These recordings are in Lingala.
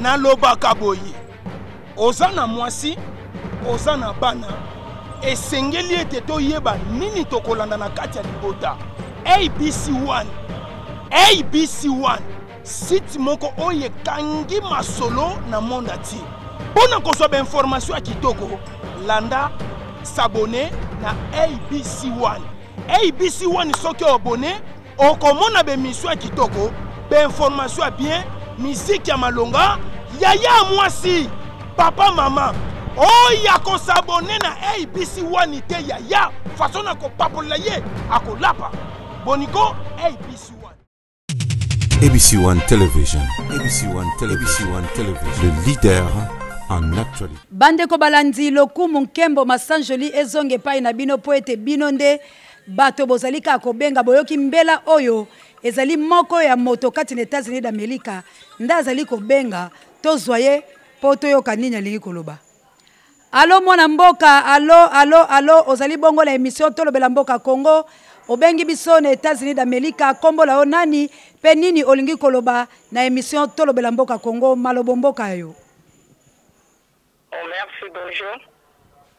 Nalobaka boye, oza na mwasi, oza na bana, esengeli ete toyeba nini tokolanda na kati ya libota. ABC1, ABC1, site moko oyo ekangi masolo na monde entier. Mpo na kozwa bainformation ya kitoko, landa s'abonner na ABC1. ABC1 soki oabonne, okomona bemission ya kitoko, bainformation ya bien, miziki ya malonga, yaya ya mwasi, papa mama oyo akosabone na ABC 1 te, yaya façon na kopapolela ye akolapa boniko. ABC 1. ABC One Television, ABC One Television, ABC One Television, le leader en actualité. Bandeko balandi, lokumu, nkembo, masanjoli ezonga epai na bino mpo ete bino nde bato bozali kaka kobenga. Boyoki mbela oyo ezali moko ya moto kati na États-Unis d'Amérique nde azali kobenga, tozwa ye mpo toyoka nini alingi koloba. Alo mwana mboka, alo alo alo, ozali bongo na émission Tolobela Mboka Congo. Obengi biso na États-Unis d'Amérique, kombo la yo nani mpe nini olingi koloba na émission Tolobela Mboka Congo? Malobo mboka yo. Oh, merci, bonjour.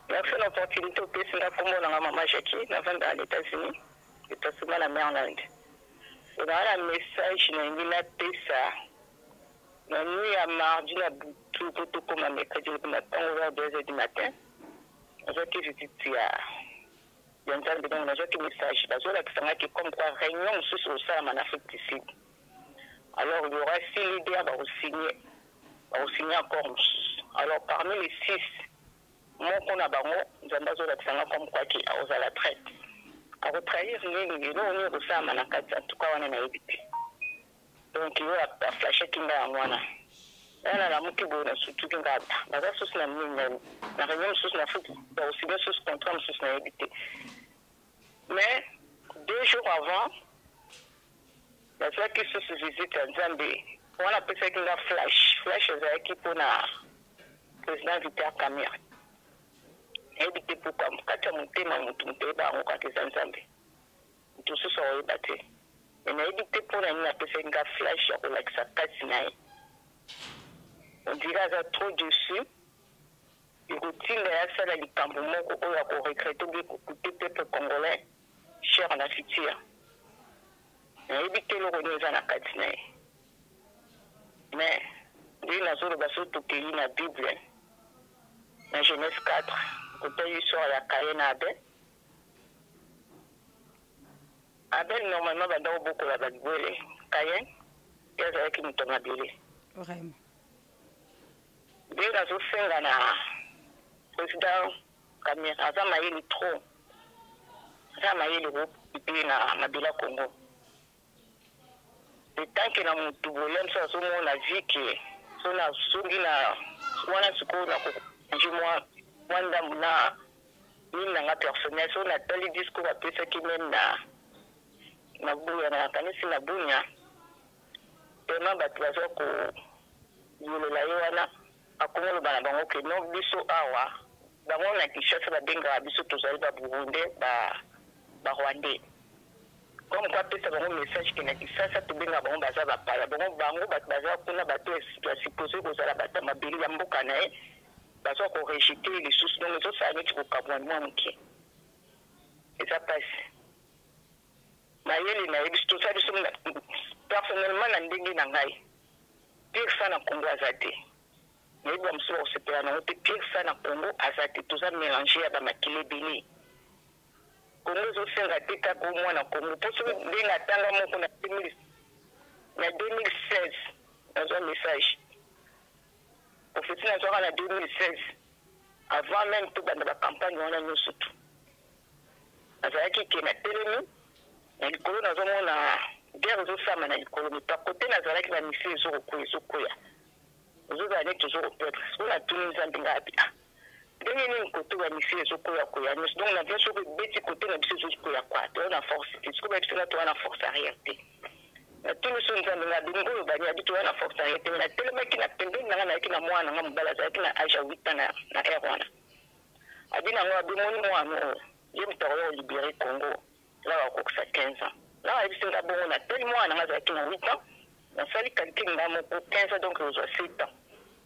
Merci na opportunité opesi nga. Kombo na nga Mama Jackie, navanda na États-Unis, etasima na Maryland. Ezala na message nalingi napesa. Na nuit ya mardi na butu po tokóma mercredi na ntango, vers 2 heures du matin, nazwaki visite ya Nzambe. Donc nazwaki message, bazolakisa nga ke comme quoi réunion mosusu osalama na Afrique du Sud. Alors il y aura six leaders bakosigne accord mosusu. Alors parmi les six, moko na bango, Nzambe azolakisa nga comme quoi ke akozala traître, akotrahir. Nini, eloko nini ekosalama na kati? En tout cas wana nayebi te. Donc yo aflashaki nga yango wana. Wana nalamuki boye, nasutuki nga, naza susu na nini, na réunion mosusu na Afrique, bakosigne susu contrat mosusu, nayebi te. Mais 2 jours avant, nazwaki susu visite ya Nzambe. Wana apesaki nga flash. Flash ezalaki mpona président Vital Kamerhe. Nayebi te pourquoi. Kati ya motema, moto oyeba yango kaka eza Nzambe, moto mosusu akoyeba te. Me nayebi te mpona nini apesaki nga flash ya kolakisa kati na ye. On dirait aza trop dessus, ekotinda ye asala likambo moko oyo akoregretter, obi ekocoûter peuple congolais cher na futur. Nayebi te eloko nini eza na kati na ye. Mais ndenge nazoloba, soki tokei na Bible, na Genèse 4, kotali histoire ya Caïn na Abel. Abel normalement banda kobokola babibwele, Caïn ye azalaki moto ya mabele. Nde nazosenga na président Kamerhe, aza mayele trop, aza mayele kope na mabele ya Congo. Etanke na motu bolem so azomona vi ke so nazongi na wana sikoyo, nakokangi mwa ndambu na nini na nga personnel. So natali discours apesaki même na Buya, na nakanisi na Bunya, tellement bato baza koyelela ye wana, akomoloba na bango ke non, biso awa, bango na Kinshasa babengaka biso tozali Baburundais, Barwandais. Comme quoi apesa bango message ke na Kisasa tobengaka bango baza bapaya. Bango bato baza kuna, bato ya supposé kozala bato ya mabele ya mboka na ye, bazwa korejeter lisusu. Donc ezosala neti kokabwa mwa moke, eza mpasi. Mayele nayebi tosala biso personnellement na ndenge na ngai, pire ça na Congo aza te. Nayebi bamosusu bakosepela nango te. Pire ça na Congo aza te. Toza mélange ya bamakila ebele. Congo ezosenga te kaka omwana Congo, mpo soki ndenge atanga moko na 2016, nazwa message prophétie, nazwaka na 2016, avant même tobanda bacampagne wana nyonso. Tu nazalaki ke natelemi na likolo, nazomona guerre ezosama na likolo, mais par côté nazalaki, bamissiles ezokokwea, ezokwea, ezozala neti tozokoperdre. Sikoyo natuni Nzambe ngai abi: ah, ndenge nini kote bamissiles ezokwea kwea nyonso? Donc na bien, soki ebeti kote na biso, ezokwea kwa toza na force te. Sikoyo bayebiso nga toza na force arrière te. Natuni so Nzambe ngai abengi oyo bani abi toza na force arrière te. Natelemaki na pembeni na ngai, nayaki na mwana na ngai mobali, azalaki na âge ya 8 ans na heure wana. Abi nango abimoni mwana oyo, ye moto akoya kolibérer Congo nga bakokisa 15 ans. Nga ayebisi nga bongo, natali mwana na nga, azalaki na 8 ans. Nasali calcul nga moko, 15 ans donc ozwa 7 ans.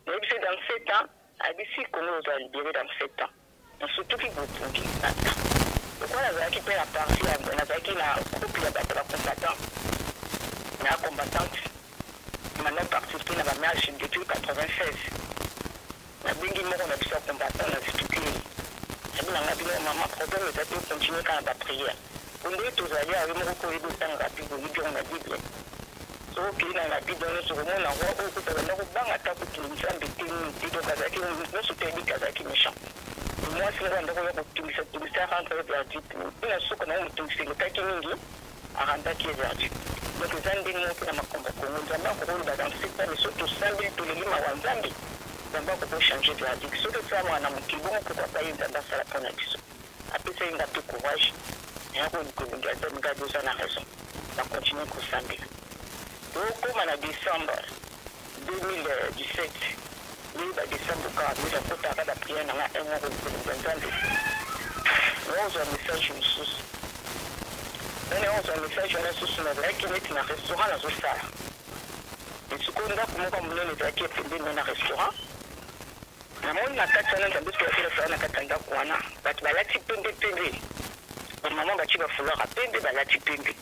Nayebisi dans 7 ans, ayebisi Congo ozala libéré dans 7 ans. Nasutuki bopungi ata lokola nazalaki mpe na parti ya nazalaki na groupe ya bato ba combattant na combattante manda participe na bamarche depuis 96. Nabengi moko na biso ya combattant, na explique ye, abi na nga bino mama, problème eza te, continue kaka na baprière bonde tozali awa. Yo moko ko oyebi otangaka Bible, oyebi yango na Bible. Soki okei na Bible nyonso, okomona roi oyo kuta banda kobanga ata kutu Nzambe te, nini te. Donc azalaki nyonso te, ayebi te, azalaki méchant. Mwasi moko anda koya kotungisa tungisa, rendre verdict mpe na suka nango motungisi elekaki mingi, arandaki ye verdict. Donc eza ndenge moko mpe na makambo ya Kongo. Nzambe akokoloba dans 7 ans, mais soki tosambeli, toleli mawa Nzambe, Nzambe akokochange verdict. Soki esalamaka na mokili bongo, pourquoi pas ye Nzambe asala mpo na biso? Apesaki nga mpe courage naya koluka elongi ya Nzambe. Ngai oza na raison, na continue kosambela. Tokóma na décembre 2017, nde badécembre kaka nde nakotaka baprière na nga un moko koluka elongi ya Nzambe. Naozwa message mosusu nani, naozwa message wana susu. Nazalaki neti na restaurant nazosala, sikoyo ndako moko ya monene ezalaki pembeni na restaurant. Namoni na kati wana, Nzambe soki akolakisa na kati ya ndako wana, bato balati pembe pembe, bamama batie bafoulard ya pembe, balati pembe,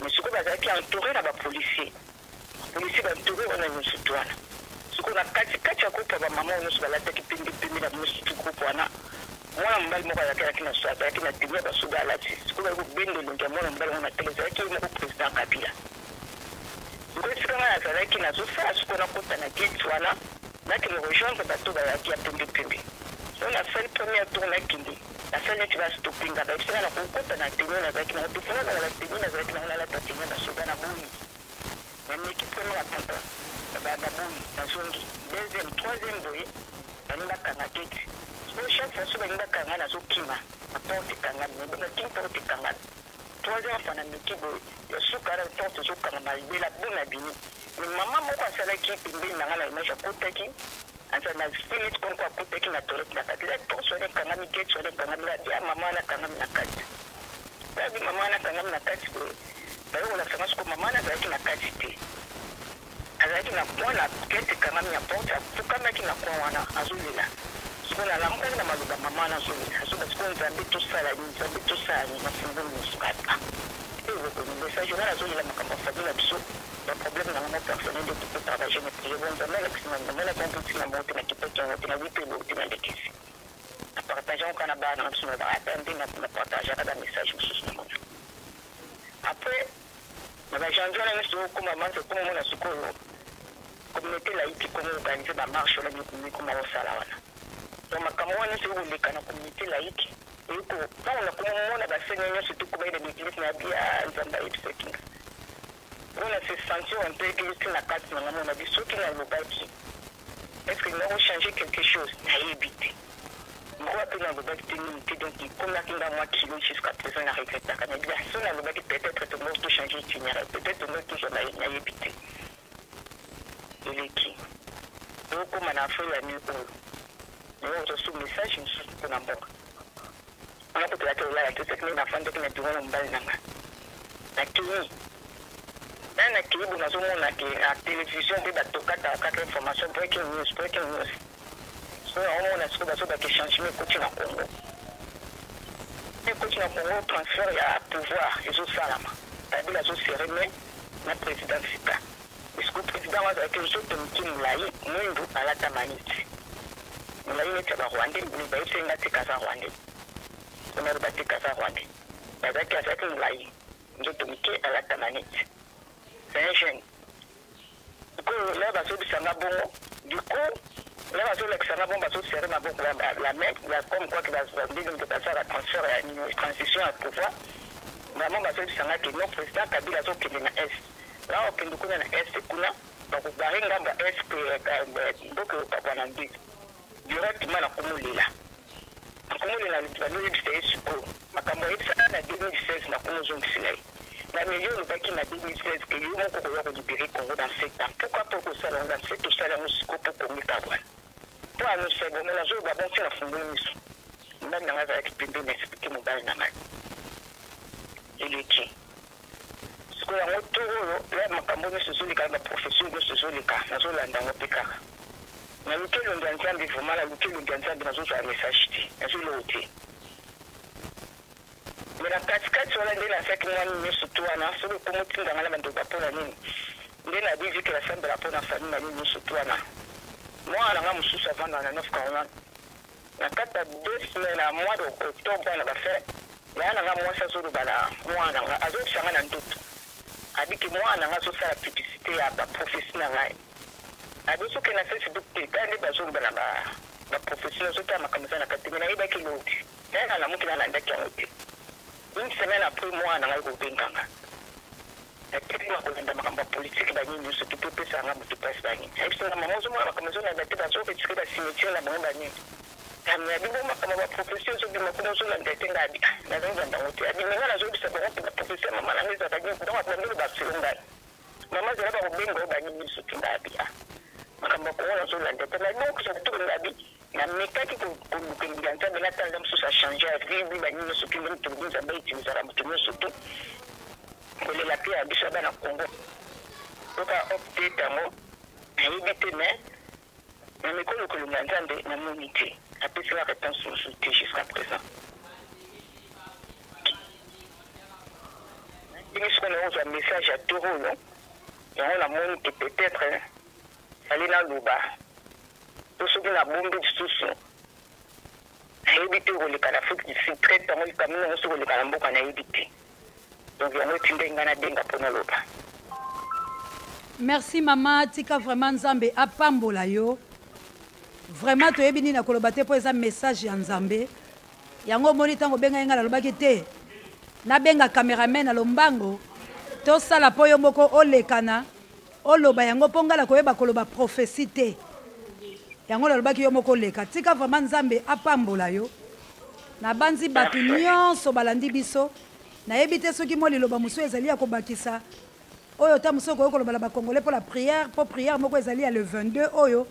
mais sikoyo bazalaki entouré na bapolicier. Policier baentouré wana nyonso tu wana. Sikoyo na katikati ya groupe ya bamama oyo nyonso balataki pembe pembe, na nyonso tu groupe wana, mwana mobali moko azalaki na azalaki na tenue ya basoda alati. Sikoyo bazali kobenda elongi ya mwana mobali yango na tele, ezalaki ye moko président Kabila. Sikoyo esika ngai nazalaki nazosala, sikoyo nakota na gate wana, nakende rejoindre bato bayaki ya pembe pembe. So nasali premier tour, nakende, nasali neti bastope nga, bayebisi nga nakokota na tenue nazalaki nango te, fona nazala tenue nazalaki nango, nalata tenue ya basoda na boyi. Nameki premier attempt, baboyi, nazongi deuxième, troisième boye, balingi bakanga gate. Sikoyo chaque fois so balingi bakanga, nazokima na porte ekangami, nakimi, porte ekangami. Troisième fois nameki boye, ya suka wana porte ezokangama libela bona bimi. Mais mama moko asalaki pembeni na nga na image, akotaki aza na neti comme quoi akotaki na toilette na kati. Eza porte wana ekangami, gate wana ekangami, ya mama wana akangami na kati. Babi mama wana akangami na kati boye, baye kolakisanga. Siko mama wana azalaki na kati te, azalaki na coin na gate ekangami ya porte, afukamaki na coin wana, azolela. Sikoyo nalamukaki na maloba mama wana azolela, azoba sikoyo: "Nzambe, tosala nini? Nzambe, tosala nini?" Nafungoli miso kaka eloko message wana, azolela makambo ya famille na biso, baproblème na ngo personnel nde tokopartage na prière. Bon, Nzambe alakisi na namonaki yango mpe ntina moko te, nakipaki yango te, nayebi mpe eloko te, nalekisi, napartage yango kaka na bana na biso. Na ata nde napartageaka bamessage mosusu na mona après na bajanvier wana nyonso. Okoma mars, okoma mona sikoyo communauté laïque ekoma organise bamarche wana, mikoma kosala wana. Donc makambo wana nyonso ekoleka na communauté laïque, eyeko ntango nakoma mona basene nyonso tokomaki na baeglise na bia. Nzambe ayebisaki nga mpona se sentir un peu guilty na kati na nga. Mona bi soki nalobaki, est ce que nga kochange quelque chose? Nayebi te ngwa mpe nalobaki te nini te. Donc ekomaki nga mwa kilo, jusqu'à présent na regrettaka. Nayebi so nalobaki, peut-être tongo tochange itinéraire, peut-être tongo tozwa, nayebi te. Eleki, tokóma na avril ya mi oyo, naye kozwa su message mosusu mpona mboka wana. Kotela olala te, soki nde nafandaki na bureau na mobali na nga, nakei na nakei bo, nazomona ke na télévision mpe batokataka kaka information, breaking news, breaking news. So naomona sikoyo bazobaka changement ekoti na Congo, ekoti na Congo, transfert ya pouvoir ezosalama, Kabila azoserrer main na président sika. Sikoyo président wana azalaki nzoto moke, molai, mwindu, alata maniti, molai neti ya barwandais. Mais bayebisaki nga te kaza rwandais, mpona aloba te kaza rwandais. Bazalaki, azalaki molai, nzoto moke, alata maniti, c'est un jeune. Sikoyo la bazobisanga bongo, du coup la bazolakisanga bongo, bazoserrer maboko, la main ya comme quoi ndenge moto basala transfert ya transition ya pouvoir. Vraiment bazobisanga ke non, président Kabila azokende na Est, la okende kuna na Est, kuna bakobare ngambo ya Est, mboka ekokabwa na mbili. Directement nakomolela, nakomolela, bazoyebisa ye sikoyo makambo ayebisaka na 2016, nakomozongisela ye na meyo olobaki na 2016 ke yo moko koya kolibérer Congo dans 7 ans. Pourquoi mpo kosala yango dans 7, osala yango sikoyo mpo Congo ekabwana? Mpo annonce bongo, nazoloba bon, ntina fungoli miso, mobali na ngai azalaki pembeni, na explique mobali na ngai. Eleki sikoyo yango tour oyo ya makambo nyonso ezoleka na baprofesseur nyonso ezoleka, nazolanda yango mpe kaka. elongi ya Nzambe, vraiment naluki elongi ya Nzambe, nazozwa message te, nazwi eloko te. Mais na katikati wana nde nazalaki mwa nyonso tu wana, soki okomi otinda ngai na bandeko mpo na nini, nde nayebi ke nasambela mpo na famille na nini nyonso tu wana. Mwana na ngai mosusu avandaka na North Carolina, na kati ya 2 semaines na mois de octobre wana, bafin yaya na ngai mwasi azoloba na mwana na ngai, azobisa ngai na ndoto, abiki mwana na ngai azosala publicité ya baprophétie na ngai. Abi soki na Facebook te, tala nde bazoloba na baprophétie, nazotala makambo eza na kati te. Me nayebaki eloko te, naye nalamuki, nalandaki yango te. Une semaine après, mwana na ngai kobenganga, natelema kolanda makambo ya politike banini nyonso te, topesaka nga moto place banini. Ayebisi nga: "Mama, ozomona makambo ezolanda te, bazoretirer bacimetière na bango banini." Ami abi bo makambo ya baprophétie ezobima kuna, ozolanda te? Ngai abi nazolanda yango te. Abi menga nazoyebisa bango mpe baprophétie ya mama nanga ezalaka nini. Donc abandeli baselo ngai: "Mama, zala bakobenga oyo banini nyonso te." Ngai abi ah, makambo ya Kongo nazolanda te. Nabokisa to ngai abi namekaki koluka elongi ya Nzambe, natala mosusu achange ya vie banini nyonso te. Ndenge tolobi, Nzambe autilisaka moto nyonso te kolela mpe ya biso ya bana Kongo. Toka update yango, nayebi te, mais na mikolo kolonga Nzambe namoni te, apesaka réponse mosusu te jusqu'à présent. Ndenge sikoyo nakozwa message ya tour oyo, yango namoni ke peut-être fallait naloba to soki nabombi lisusu, nayebi te koleka na Afrique du Sud traite yango, likambo yango soki koleka na mboka, nayebi te. Donc yango etindaki ngai nabenga mpo naloba. Merci mama, tika vraiment Nzambe apambola yo. Vraiment toyebi nini na koloba te, mpo eza message ya Nzambe. Yango omoni, ntango obengai ngai, nalobaki te, nabenga cameraman na lombango, tosala mpo yo moko olekana oloba yango, mpo ngai nakoyeba koloba prophétie te. Yango nalobaki yo moko oleka. Tika vraiment Nzambe apambola yo. Nabanzi bato nyonso balandi biso. Nayebi te soki mwa liloba mosusu ezali ya kobakisa oyo ta mosusu okoki koloba na bacongolais mpo la prière, mpo prière moko ezali ya le 22 oyo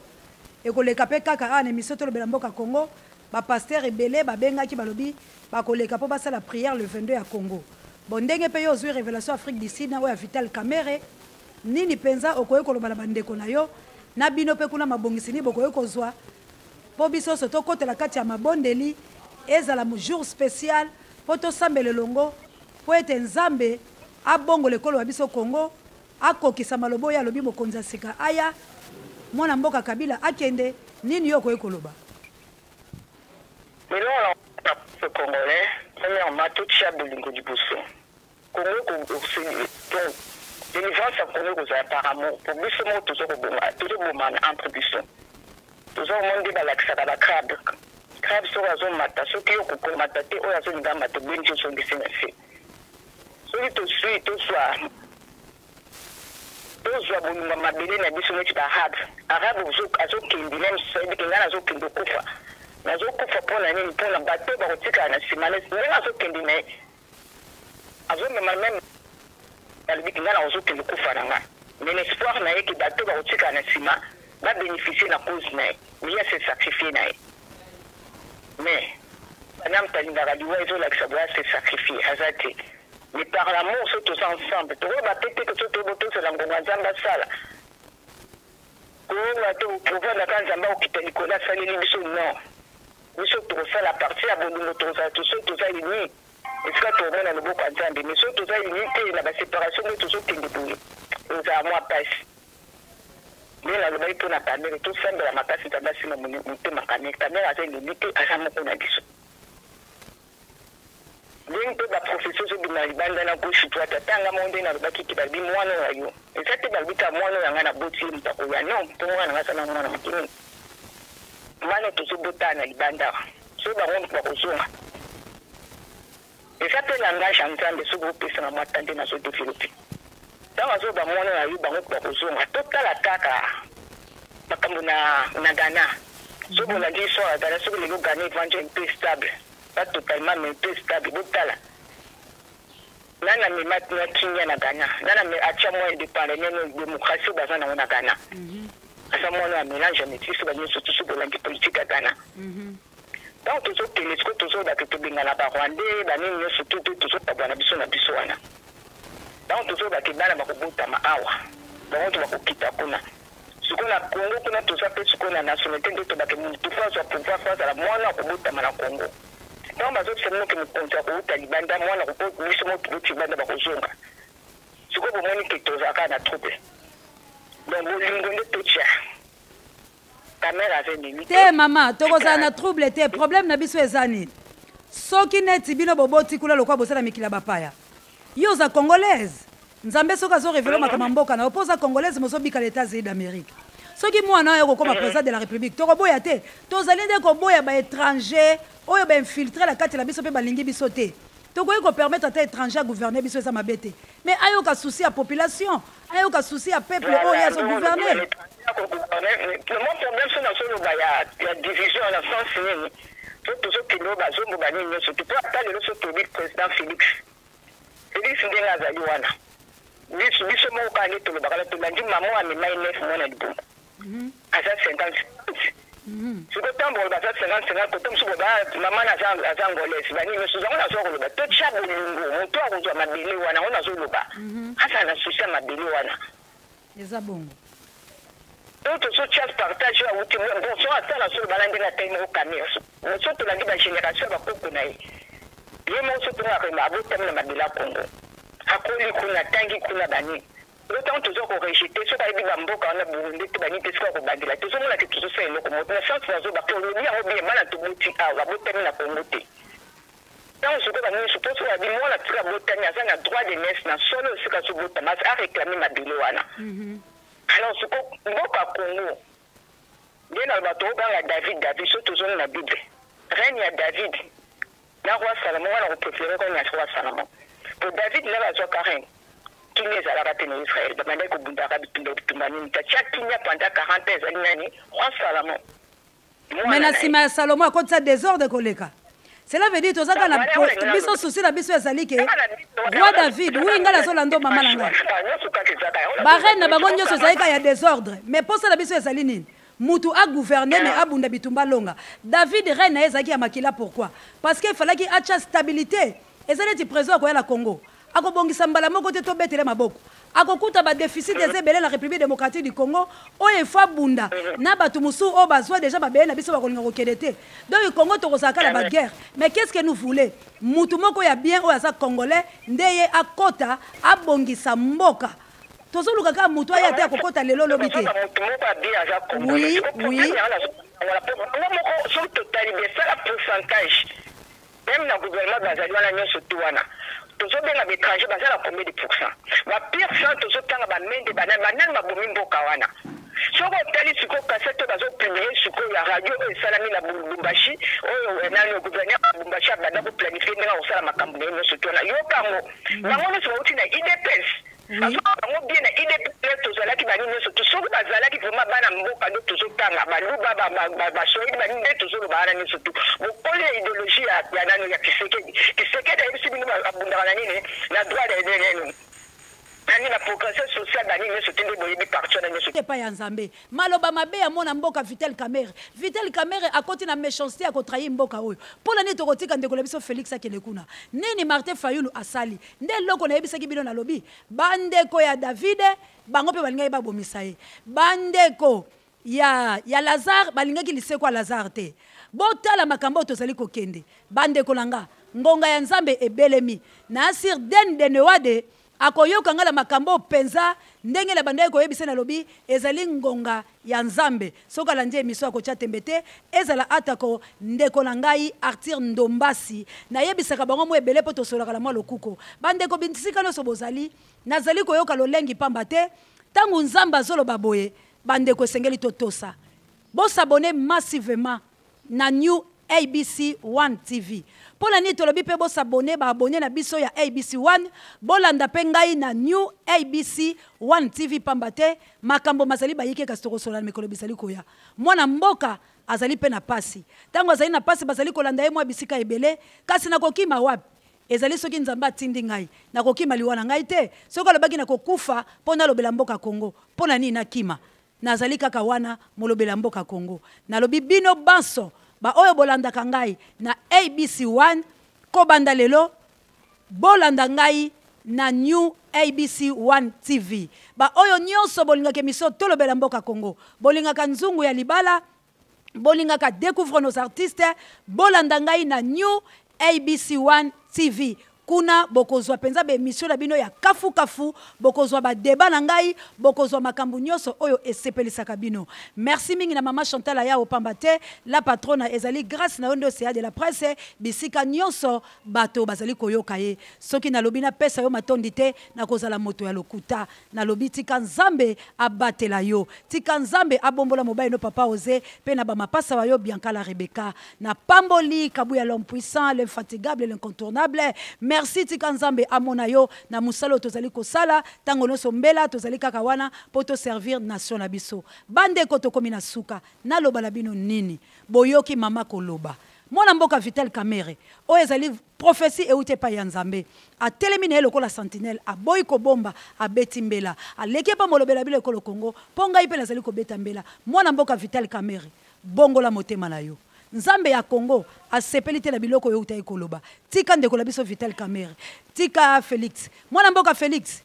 ekoleka mpe kaka awa na émission Tolobela Mboka Congo. Bapasteur ebele babengaki, balobi bakoleka mpo basala prière le 22 ya Congo. Bon, ndenge mpe yo ozwi révélation Afrique du Sud na oyo ya Vital Kamerhe, nini mpenza okoki koloba na bandeko na yo na bino mpe kuna, mabongisi nini bokoki kozwa mpo biso nyonso tokotela kati ya mabondeli, ezala jour spécial mpo tosambela elongo, mpo ete Nzambe abongola ekolo ya biso Congo, akokisa maloba oyo alobi, mokonzi ya sika aya, mwana mboka Kabila akende? Nini yo okoki koloba? Eloko na peuple congolais, premièrement totia bolingo liboso. Congo, donc délivrance ya Congo ekozala par amour po biso moko toza kobonga, tozobomana entre biso. Toza komona nde balakisaka bacrabe. Crabe soki azomata, soki yo kokomata te, oyo azolinga mata, obendi, ozongisi na se. Soki tosui tozwa bolingo ya mabele na biso neti baarabe. Arabe azokende meme soyebi ke ngai nazokende okufa, nazokufa mpo na nini? Mpo na bato bakotikala na nsima. Ndenge azokende na ye, azomema meme, alobi ke ngai nazokende okufa na ngai, mais na espoir na ye ke bato bakotikala na nsima babénéficie na cause na ye. Mais ye ase sacrifie na ye, mais bana moto alingaka liwa ezolakisa boye, ase sacrifie aza te. Mais par l'amour, so toza ensemble, tokoyeba pe te ke so toyebo tozela ngonga Nzambe asala koyoba te, kovandaka Nzambe akokita likolo asaleli biso. Non, biso tokosala parti ya bolingo, tokozala so toza uni, esika tokomona loboko ya Nzambe. Mais soki toza uni te, na baséparation nde tozokende boye, ezala mwa pasi. Nde nalobaki mpo na Kamerhe, tosambela makasi, Nzambe asimba motema Kamerhe. Kamerhe aza eleli te, aza moko na biso. Ndenge mpe baprophétie ozobima libanda na gauche, droite, ata moko nde nalobaki te, balobi mwana oyo yo eza te, balobi ka mwana oyo yanga naboti ye moto akoya. Non, mpo mwana nanga aza na mwana moke nini, bana tozobotana na libanda, soki bango moto bakozonga, eza mpe langage ya Nzambe. Soki opesanga mwa ta nde nazodévelopper, ntango azoba mwana na yo, bango bakozonga. Totala kaka makambo na Ghana. Soki bolandi histoire ya Ghana, soki lelo Ghana evandi un peu stable, pas totalement mais un peu stable, botala nani amema na kimia na Ghana, nani atia mwa indépendant, nani démocratie oyo baza nango na Ghana. Aza mwana ya mélange ya métis banyonso. Tusu bolandi politique ya Ghana, ntango tozokende sikoyo, tozolobaka tobengana barwandais banini nyonso tu te, tozokabwana biso na biso wana. Ntango tozolobaka bana bakobotama awa, bango to bakokita kuna. Sikoyo na Congo kuna toza pe sikoyo na nationalite nde tobake mutu fo azwa pouvoir fo azala mwana akobotama na Congo. Tango bazobisa bino ke mokonzi akowuta libanda mwana po biso moko toboti libanda bakozonga. Sikoyo bomoni ke tozala kaka na trouble. Donc bolingo nde totia. Kamerhe aza ennemi te. Te mama, tokozala na trouble te. Problème na biso eza nini? Soki neti bino boboti kuna lokola boza na mikili ya bapaya. Yo oza congolaise. Nzambe soki azo revele makambo ya mboka na yo po oza congolaise mais ozobika na Etats-Unis d'Amerique. Soki mwana oyo akokoma president de la Republique, tokoboya te. Tozali nde koboya ba etrangers oyo ba infiltre na kati na biso pe balingi biso te. Tokoki ko permettre ata etranger a gouverner biso eza mabe te. Mais ayoka souci ya population, ayoka souci ya peuple oyo ye azo gouverner. Mon problème soki nazoloba ya division na sens nini po tozokende oyo bazombo banini nyonso te po ata lelo soki toyebi président Felix Felix ndenge azali wana biso biso moko kaka nde tolobaka na tolandi mama oyo amema ye 9 mois na libumu mhm. aza 50 mhm. sikoyo ntango boloba aza 50 50 kote mosusu boba ah, mama na aza angolaise banini nyonso yango nazwa koloba totya bolingo moto akozwa mabele wana yango nazoloba mhm. azala na susi ya mabele wana eza bongo oyo tozotya partage oyo awuti bon so ata nazoloba na ndenge atai moko kamere so tolandi bagénération ya bakoko na ye ye moko so tongaka abotami na mabele ya congo akoli kuna atangi kuna banini oyo ntango toza korejete soki ayebi bamboka wana burundi te banini te soki akobandela tozomona te tozosala eloko moko na sens nazoba pe olobi yango bien bana toboti awa babotami na congo te Ntango sikoyo ba misu po soki babi mwana tika abotami aza na droit de naisse na solo esika azobotama a reclame mabele wana mhm. alors siko mboka Congo nde na bato obanga David David so tozongi na Bible reine ya David na roi Salomon wana koprefere reine ya roi Salomon po David nde azwaka reine kimia ezalaka te na Israël babandaki kobundaka bitumba bitumba nini tatia kimia pendant 40 ans ezali nani roi Salomon mais na nsima ya salomo akotisa desordre koleka cela veut dire toza kaka na biso souci na biso ezali ke roi david wi ngai nazolanda mama na ngai bareine na bango nyonso ezali kaka ya desordre mais mposa na biso ezali nini mutu agouverne mais abunda bitumba alonga david reine na ye ezalaki ya makila pourquoi parce que efalaki atya stabilité eza neti président akoya na congo Akobongisa mbala moko te tobetele maboko. Akokuta ba deficit eza ebele na Republique democratique du Congo oyo il faut abunda na batu mosusu oyo bazwa dejà mabele na biso bakolinga kokende te. Donc Congo tokozala kaka na ba guerre. Mais qu'est-ce que nous voulez? Mutu moko ya bien oyo aza congolais nde ye akota abongisa mboka. Tozoluka kaka mutu aya te akokota lelo lobi te. Oui, oui. Bango moko soki totali bien sala pourcentage Meme na gouvernement bazali wana nionso tout wana tozo benga ba etranger baza na combien de pourcent? Ba pire sans tozo tanga ba mende ba nani ba nani ba bomi mboka wana? Soki otali sikoyo cassette oyo bazo publier sikoyo ya radio oyo esalami na Lubumbashi oyo eh, nani gouverneur ya Lubumbashi abanda ko planifier ndenge akosala makambo na ye nionso tout wana yoka yango bango nionso bauti na UDPS Azoka bango bien na udps tozalaki bani nionso tout soki bazalaki vraiment bana mboka nde tozotanga baluba ba swahili bani nde tozoloba wana nionso tout bokoli na ideologie ya ya nani ya kisekedi kisekedi ayebisi bino abundaka na nini na droit de nini nani na progression sociale bani nionso te nde boyebi parti wana nionso epai ya Nzambe. Maloba mabe ya mwana mboka Vital Kamerhe. Vital Kamerhe akoti na mechancete ya ko trahir mboka oyo. Pona nini tokotika ndeko na biso Felix akende kuna? Nini Martin Fayulu asali? Nde eloko nayebisaki bino nalobi, bandeko ya Davide bango mpe balingaki babomisa ye. Bandeko ya, ya Lazare balingaki lisekwa ya Lazare te. Botala makambo oyo tozali kokende. Bandeko na nga, ngonga ya Nzambe ebelemi. Na sir Den Denewade akoyoka nga na makambo oyo mpenza ndenge na bandaki koyebisa nalobi ezali ngonga ya Nzambe. Soki alandi emission akotya tembe te, ezala atako ndeko na ngai Arthur Ndombasi. Nayebisaka bango mwa ebele mpo tosololaka na mwa lokuko. Bandeko bisika nyonso bozali, nazali koyoka lolengi pamba te ntango Nzambe azoloba boye, bandeko esengeli totosa. Bo s'abonner massivement na New ABC One TV. Mpo na nini tolobi mpe bo s'abonner, ba abonner na biso ya ABC One, bolanda mpe ngai na New ABC One TV pamba te makambo mazali bayike kasi tokosolola na mikolo bizali koya. Mwana mboka azali mpe na pasi. Ntango azali na pasi bazali kolanda ye mwa bisika ebele, kasi nakokima wapi? Ezali soki Nzambe atindi ngai, nakokima liwa na ngai te. Soki alobaki nakokufa mpo nalobela mboka Congo, mpo na nini nakima? Nazali kaka wana molobeli ya mboka Congo. Nalobi bino banso ba oyo bolandaka ngai na ABC 1 kobanda lelo bolanda ngai na New ABC 1 TV. Ba oyo nyonso bolingaka emission Tolobela Mboka Congo, bolingaka nzungu ya libala, bolingaka découvre nos artistes, bolanda ngai na New ABC 1 TV. Kuna bokozwa mpenza ba emission na bino ya kafu kafu, bokozwa ba débat na ngai, bokozwa makambo nyonso oyo esepelisaka bino. Merci mingi na mama Chantal Ayao pamba te, la patrona ezali grâce na yo nde océan de la presse, bisika nyonso bato bazali koyoka ye. Soki nalobi napesa yo matondi te, nakozala moto ya lokuta. Nalobi tika Nzambe abatela yo, tika Nzambe abombola mobali no papa Ose pe na ba mapasa wa yo Bianca la Rebecca. Na pamboli Kabuya l'homme puissant, l'infatigable, l'incontournable. Merci tika Nzambe amona yo na mosala oyo tozali kosala tango nyonso mbela tozali kaka wana po to servir nation na biso. Bandeko tokomi na suka, naloba na bino nini? Boyoki mama koloba. Mwana mboka Vital Kamerhe, oyo ezali prophetie euti epai ya Nzambe, atelemi na ye lokola sentinelle, aboyi kobomba, abeti mbela, aleki epai molobela bino ekolo Congo, mpo ngai mpe nazali kobeta mbela. Mwana mboka Vital Kamerhe, bongola motema na yo. Nzambe ya Congo asepeli te na biloko oyo outaki koloba. Tika ndeko na biso Vital Kamerhe, tika Felix. Mwana mboka Felix,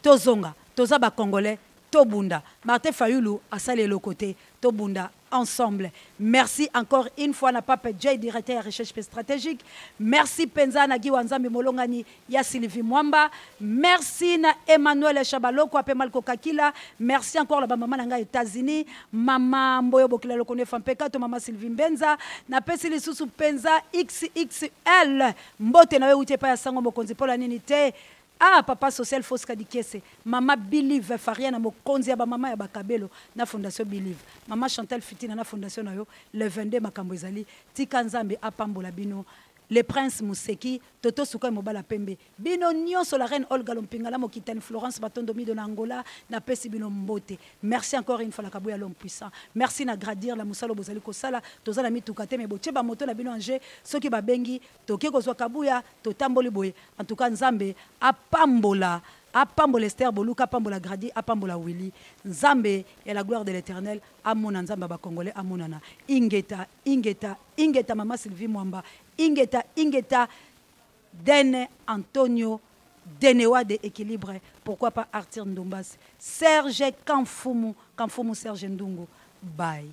tozonga, toza ba Congolais, tobunda. Martin Fayulu asali eloko te, tobunda ensemble. Merci encore une fois na Pape J, directeur ya recherche pe stratégique. Merci penza na Giwa Nzambi Molongani ya Sylvie Mwamba. Merci na Emmanuel Chabaloko ape Malko Kakila. Merci encore la ba mama na nga États-Unis, mama Mboyo Bokila Lokone Fampeka to mama Sylvie Mbenza. Na pesi lisusu penza XXL. Mbote na yo ute pa ya sango mokonzi pola nini te. Ah papa social Fosca Dikiese, mama Believe Faria na mokonzi ya ba mama ya bakabelo na fondation Believe, mama Chantal Fitina na fondation na yo le 22 makambo ezali, tika Nzambe apambola bino. Le prince Museki, Toto Sukai mobala pembe, bino nyonso la reine Olga Lompingala mokitani Florence Batondo Mido na Angola, na pesi bino mbote. Merci encore une fois la Kabuya l'homme puissant. Merci na Gradir la musalo bozali kosala, tozala mituka te mais botie ba moto na bino en jeu, soki babengi toke kozwa Kabuya, totamboli boye. En tout cas Nzambe apambola, apambola Esther Boluka, apambola Gradi, apambola Willy. Nzambe ya la gloire de l'Éternel amona Nzambe ba Congolais amonana. Ingeta, ingeta, ingeta mama Sylvie Mwamba, ingeta, ingeta Dene Antonio Denewa de équilibre, pourquoi pas Arthur Ndombas, Serge Kamfumu, Kamfumu Serge Ndungu. Bye.